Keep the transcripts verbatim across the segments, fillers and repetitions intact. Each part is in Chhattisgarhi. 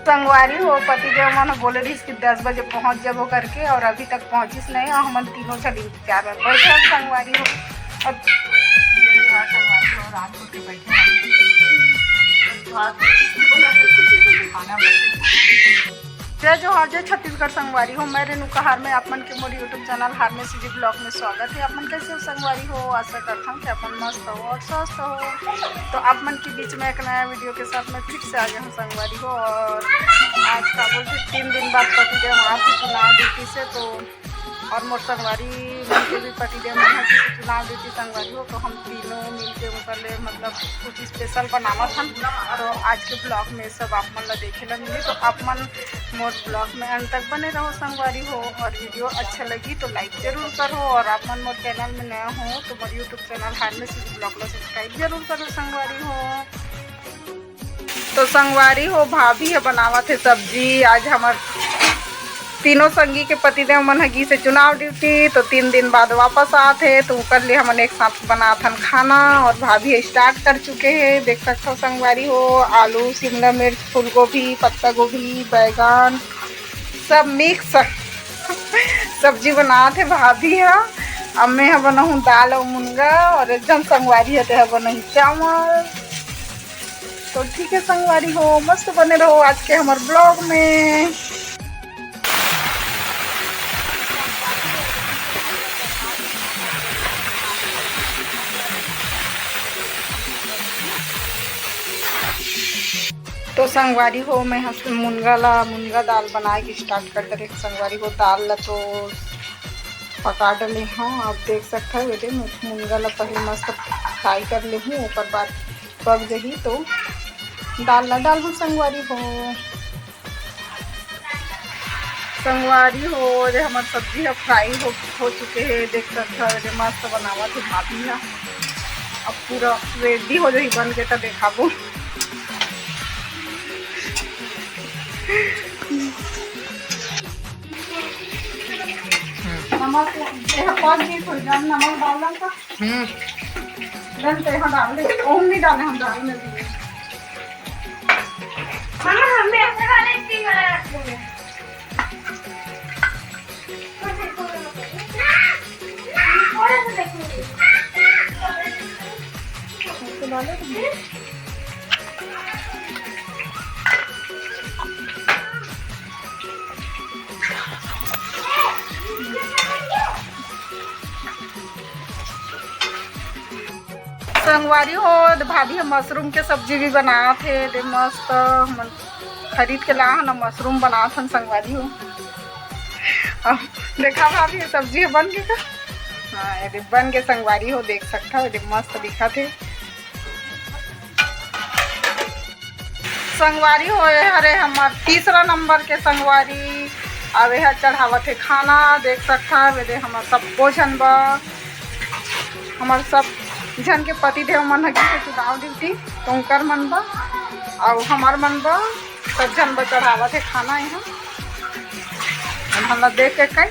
संगवारी हो, पतिदेव मन बोले रहिस कि दस बजे पहुंच जाबो करके, और अभी तक पहुंचिस नहीं, और हमन तीनों झन इंतजार में बैठे हन संगवारी हो। और जय जोहार, जय छत्तीसगढ़ संगवारी हो, मैं रेणुका हार में आप मन के मोर YouTube चैनल हार में सीजी ब्लॉग में स्वागत है। आप मन कैसे हो संगवारी हो? आशा करता हूँ कि आप मन मस्त हो और स्वस्थ हो। तो आप मन के बीच में एक नया वीडियो के साथ मैं फिर से आ गया हूँ संगवारी हो। और आज का बोलते तीन दिन बाद पतिदेव आए थे चुनाव ड्यूटी से, तो और मोर संगवारी मन के भी पतिदेव मन ह किसी चुनाव ड्यूटी संगवारी हो, तो हम तीनों मिलके उनकर ले मतलब कुछ स्पेशल बनावत हन। तो आज के ब्लॉग में सब आप मन ला देखे ला मिली, तो आप मन मोर ब्लॉग में अंत तक बने रहो संगवारी हो, और वीडियो अच्छा लगी तो लाइक जरूर करो, और आप मन मोर चैनल में नया हो तो मोर YouTube चैनल हार में सीजी ब्लॉग ला सब्सक्राइब जरूर करो संगवारी हो। तो संगवारी हो, भाभी ह बनावत हे सब्जी। आज हमर तीनों संगी के पतिदेव मन ह गिसे चुनाव ड्यूटी, तो तीन दिन बाद वापस आत हे, तो ओकर लिए हमन एक साथ बनात हन खाना। और भाभी ह स्टार्ट कर चुके हे, देख सकथव संगवारी हो, आलू, शिमला मिर्च, फूलगोभी, पत्ता गोभी, बैगन, सब मिक्स सब्जी बनात हे भाभी ह। अब मैं ह बनाहूँ दाल अउ मुनगा, और एक झन संगवारी ह ते ह बनाही चावल। तो ठीक है संगवारी हो, मस्त बने रहो आज के हमर ब्लॉग में। तो संगवारी हो, मैं ह मुनगा ला, मुनगा दाल बनाए के स्टार्ट कर डरे। संगवारी हो, दाल ला तो पका डले हूँ। आप देख सकते हो, ये मुनगा ला पहले मस्त फ्राई कर ले हूँ, ओकर बाद पक जही तो दाल ला डालहूँ संगवारी हो। संगवारी हो, ये हमर सब्जी ह फ्राई हो, हो चुके हे। देख सकत हव, ये मस्त बनावत हे भाभी ह। अब पूरा रेडी हो जही बन के, त देखाबो। नमक, ये ह पक गई, थोड़ी कम नमक डालना था। हम्म। गन तो यहाँ डाल दे, ओम नहीं डाले हम दाल में भी। हाँ, हमने ऐसे वाले एक टीम वाला रख देंगे। थोड़ा सा देखो। ऐसे डालो तुम। संगवारी हो, भाभी ह मशरूम के सब्जी भी बनात हे। दे मस्त, हमन खरीद के ला हन, मशरूम बनात हन संगवारी हो। अब देखा भाभी, ये सब्जी ह बन गे का? हाँ, ये दे बन गे संगवारी हो, देख सकत हव, ये दे मस्त दिखत हे। संगवारी हो, ये हरे हमर तीसरा नंबर के संगवारी। अब ये ह चढ़ावत हे खाना, देख सकत हव, ये दे हमर सब्बो झन बर, हमर सब झन के पति देव मन ह गिसे चुनाव ड्यूटी, तो उनकर मन बर, अउ हमर मन बर, सब झन बर चढ़ावत हे खाना। ये ह हमन ला देख के कई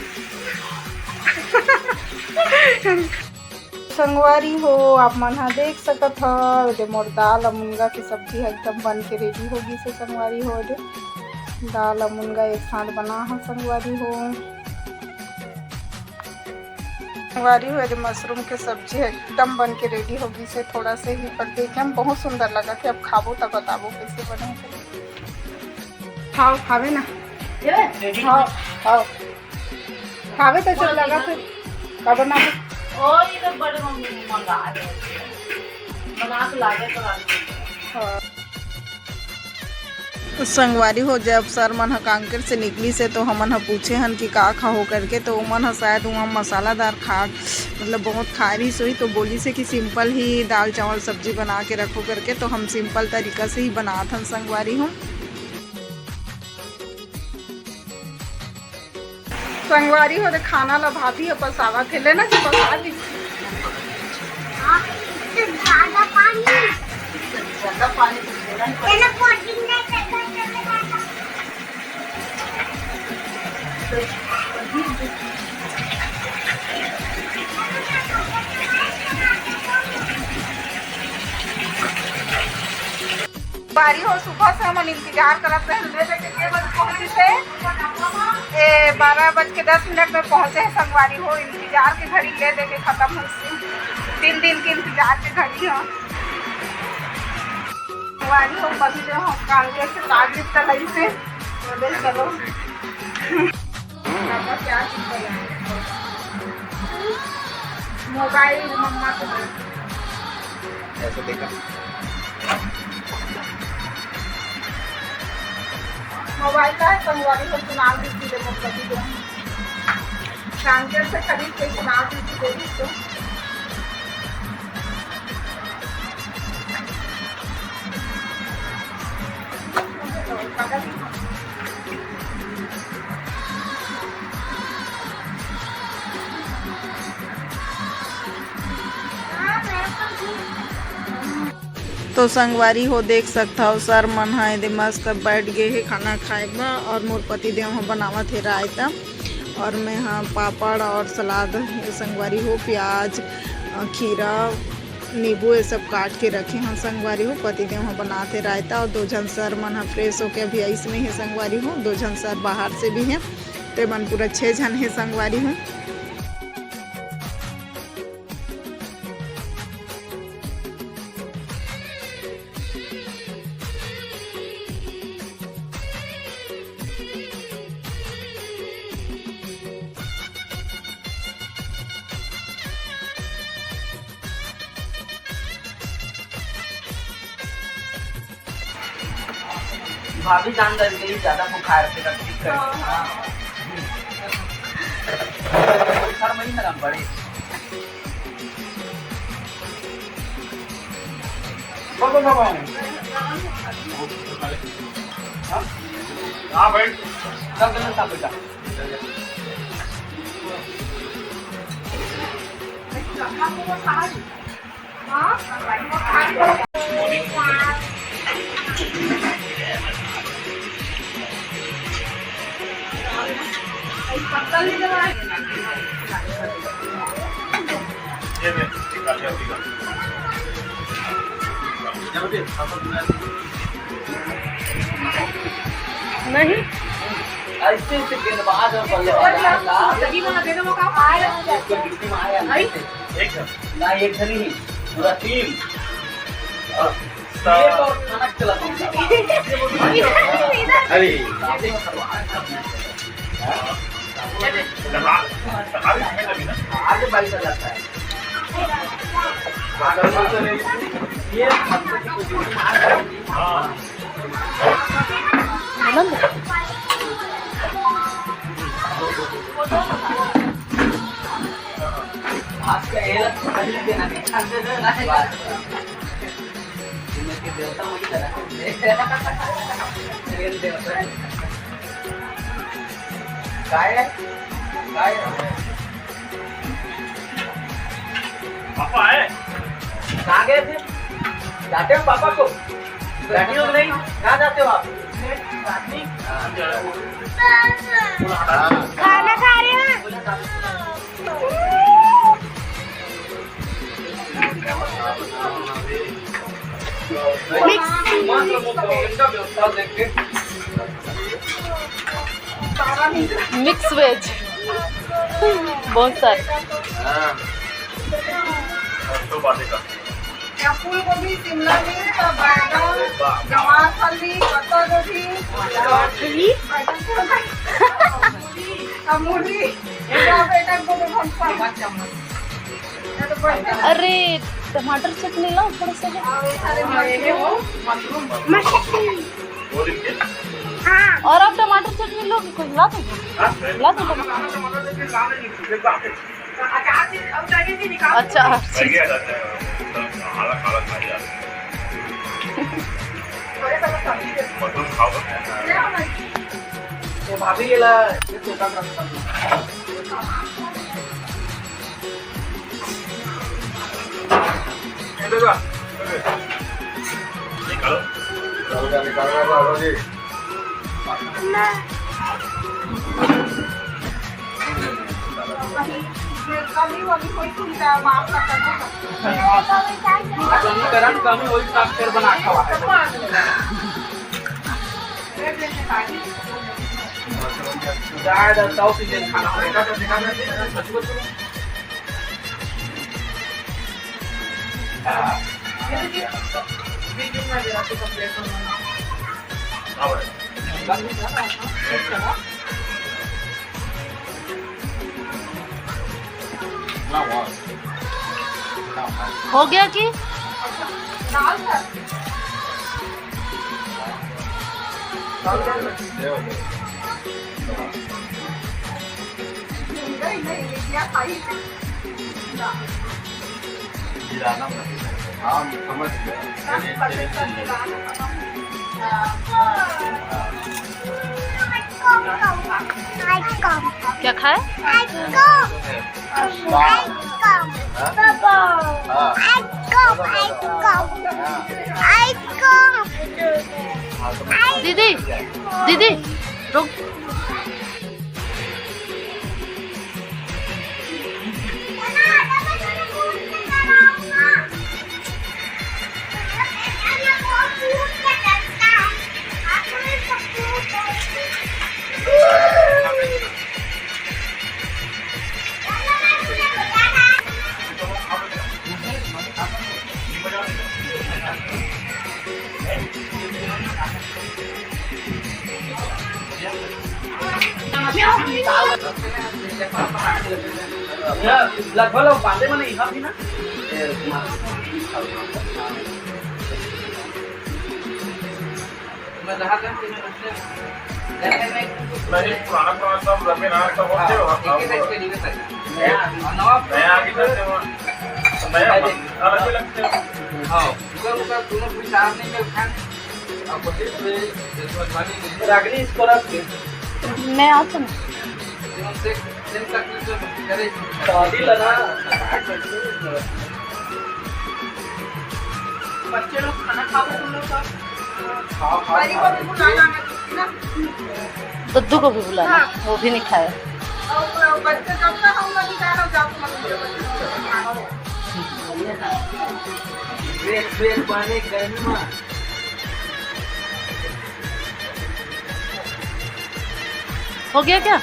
संगवारी हो, आप मन ह देख सकत हव, एदे मोर दाल अउ मुनगा के सब्जी ह एकदम बन के रेडी हो गिस हे संगवारी हो। एदे दाल अउ मुनगा एक साथ बना हव संगवारी हो। संगवारी हो, एदे मशरूम के सब्जी ह एकदम बन के रेडी हो गिस हे। थोड़ा से ही पर देखे म बहुत सुंदर लगत हे। अब खाबो त बताबो कैसे बने हे। खाओ, खावे ना। ये? खाओ, खाओ। खावे तो सब लगा फिर। का बना दे? ओ, ये तो बड़े मम्मी ने मंगा दे। बना के लागे तो लागे। हाँ। तो संगवारी हो, जब सर मन ह कांकेर से निकलिस हे, तो हमन ह पूछे हन कि का खाहू करके, तो ओमन ह शायद उहाँ मसालादार खाट, मतलब बहुत खाए रहिस होही, तो बोलिस हे कि सिंपल ही दाल चावल सब्जी बना के रखो करके। तो हम सिंपल तरीका से ही बनात हन संगवारी हो। संगवारी हो, दे खाना ला भाभी ह पसावत हे, लेना जी पसा दी। हाँ, तो ज्यादा पानी। ज्यादा पानी। तेरा प्रोटीन नहीं करना चाहिए। संगवारी हो, सुबह से हमन इंतजार करत रहे, ले दे के के बजे पहुंचिस हे। ए, बारह बज के दस मिनट में पहुंचे हे संगवारी हो। इंतजार के घड़ी ले दे के खतम होइस हे। तीन दिन के इंतजार के घड़ी हो। संगवारी हो, पति देव ह कांकेर से कागज तलइस हे। तो दे चलो। पापा क्या चीज बनाए? मोबाइल मम्मा को दे। ऐसे देखा। मोबाइल का है, संगवारी को सुना दीजिए, मतलब कि जो कांकेर से खरीद के सुना दीजिए, देखिए तो। तो संगवारी हो, देख सकथव, सर मन ह एदे मस्त बैठ गे हे खाना खाए बर, और मोर पति देव ह बनावत हे रायता, और मैं ह पापड़ और सलाद, संगवारी हो, प्याज, अ, खीरा, नींबू, ये सब काट के रखे हव संगवारी हो। पति देव ह बनात हे रायता, और दो झन सर मन ह फ्रेश होके अभी आइस में हे संगवारी हो। दो झन सर बाहर से भी हे, ते मन पूरा छह झन हे संगवारी हो। भाभी जान डर गई, ज्यादा बुखार से तकलीफ कर। हाँ। बुखार में ही ना बड़े। बाबा, बाबा। हाँ? हाँ भाई। सब गलत था बेटा। नहीं। ऐसे ऐसे गेंदबाज और बल्लेबाज आएगा। सही बात है ना, वो कहाँ पाया? एक तो गिनती में आया नहीं। एक ना एक नहीं, पूरा टीम। और ये तो खाना चला था। इधर, इधर। अरे। आगे बाइक चलाता है। ये काय? काय? पापा आए? कहाँ गए थे? जाते हो पापा को? जाती हो नहीं? कहाँ जाते हो आप? खाना खा रहे हैं। मिक्स, मिक्स वेज, बहुत सारे। हाँ। और तो बातें कर। फूलगोभी, शिमला मिर्च, बैगन, वाह। टमाटर, फली, पत्ता गोभी, ककड़ी। आ, मूली। ये सब एक एक दो दो हम सब। अरे, टमाटर चटनी लाओ थोड़ा सा। हाँ, ये सारे मजे हो। मशरूम। हाँ। और आप टमाटर चटनी लोगे? कुछ ला दो। हाँ? ला दो टमाटर। अच्छा, अच्छा। मशरूम खाओ। तो भाभी ये ला, ये तो काम करता हूँ। निकालो। निकालो, निकालो, निकालो जी। कमी वमी होई तो उनका माफ कर दो। कमी करम, कमी होई तो आप फिर बना के खवा। जाए दस सौ सीजन खाना होगा तो दिखा दे। हो गया कि? हम समझ गए। क्या खाए? दीदी, दीदी, रुक। लगभग लोग बातें बने यहाँ भी ना। मैं रहा था कि मैं उसने नहीं, पुराना पुराना सब रमेन आर का बोलते हो। हाँ, एक ही साइड के लिए था। नया, नया आगे जाते हो, नया अलग ही लगते हो। हाँ, ऊपर ऊपर दोनों कोई चार नहीं है, खान। अब बच्चे से जज्बात वाली नहीं। रागनी इसको रख दे। मैं आ सकूँ? शादी लगा। बच्चे लोग खाना खा लो तुम लोग का। हाँ, हाँ, परिवार को बुलाना है ना। दद्दू को भी बुलाना, हाँ। वो भी नहीं खाया। और बच्चे जब तक हम लोग जाओ, जाओ, तुम लोग बच्चे को खाना हो। ब्रेक, ब्रेक माने गर्मी में। हो गया क्या?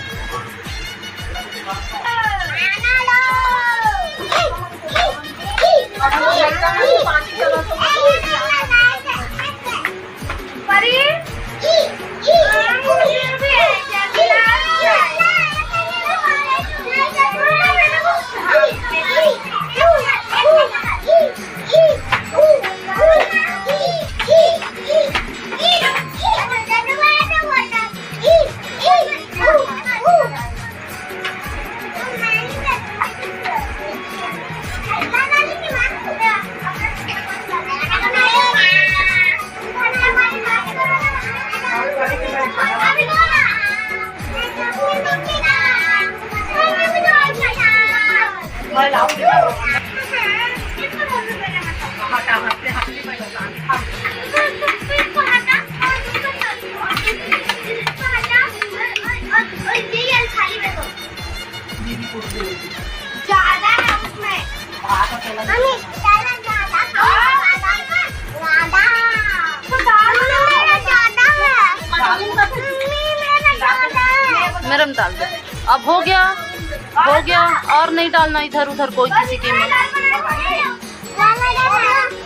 ज्यादा है उसमें। मम्मी, ज्यादा, ज्यादा खाओ, ज्यादा। तो दाल में मेरा ज्यादा है। मम्मी, मेरा ज्यादा है। मेरा में डाल दो। अब हो गया, हो गया, और नहीं डालना इधर उधर कोई किसी के में।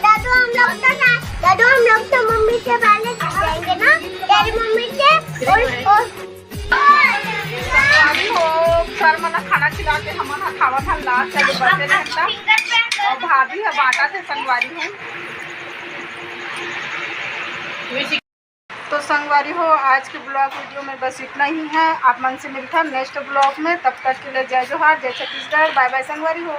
दादू, हम लोग तो ना, दादू, हम लोग तो मम्मी से पहले जाएंगे ना, तेरी मम्मी से और, और संगवारी हो, सर मन खाना खिला के हमन ह खावत हन लास्ट, अभी बचे रहता। और भाभी ह बांटत हे संगवारी हो। तो संगवारी हो, आज के ब्लॉग वीडियो में बस इतना ही है। आप मन से मिलता नेक्स्ट ब्लॉग में, तब तक के लिए जय जोहार, जय छत्तीसगढ़, बाय बाय संगवारी हो।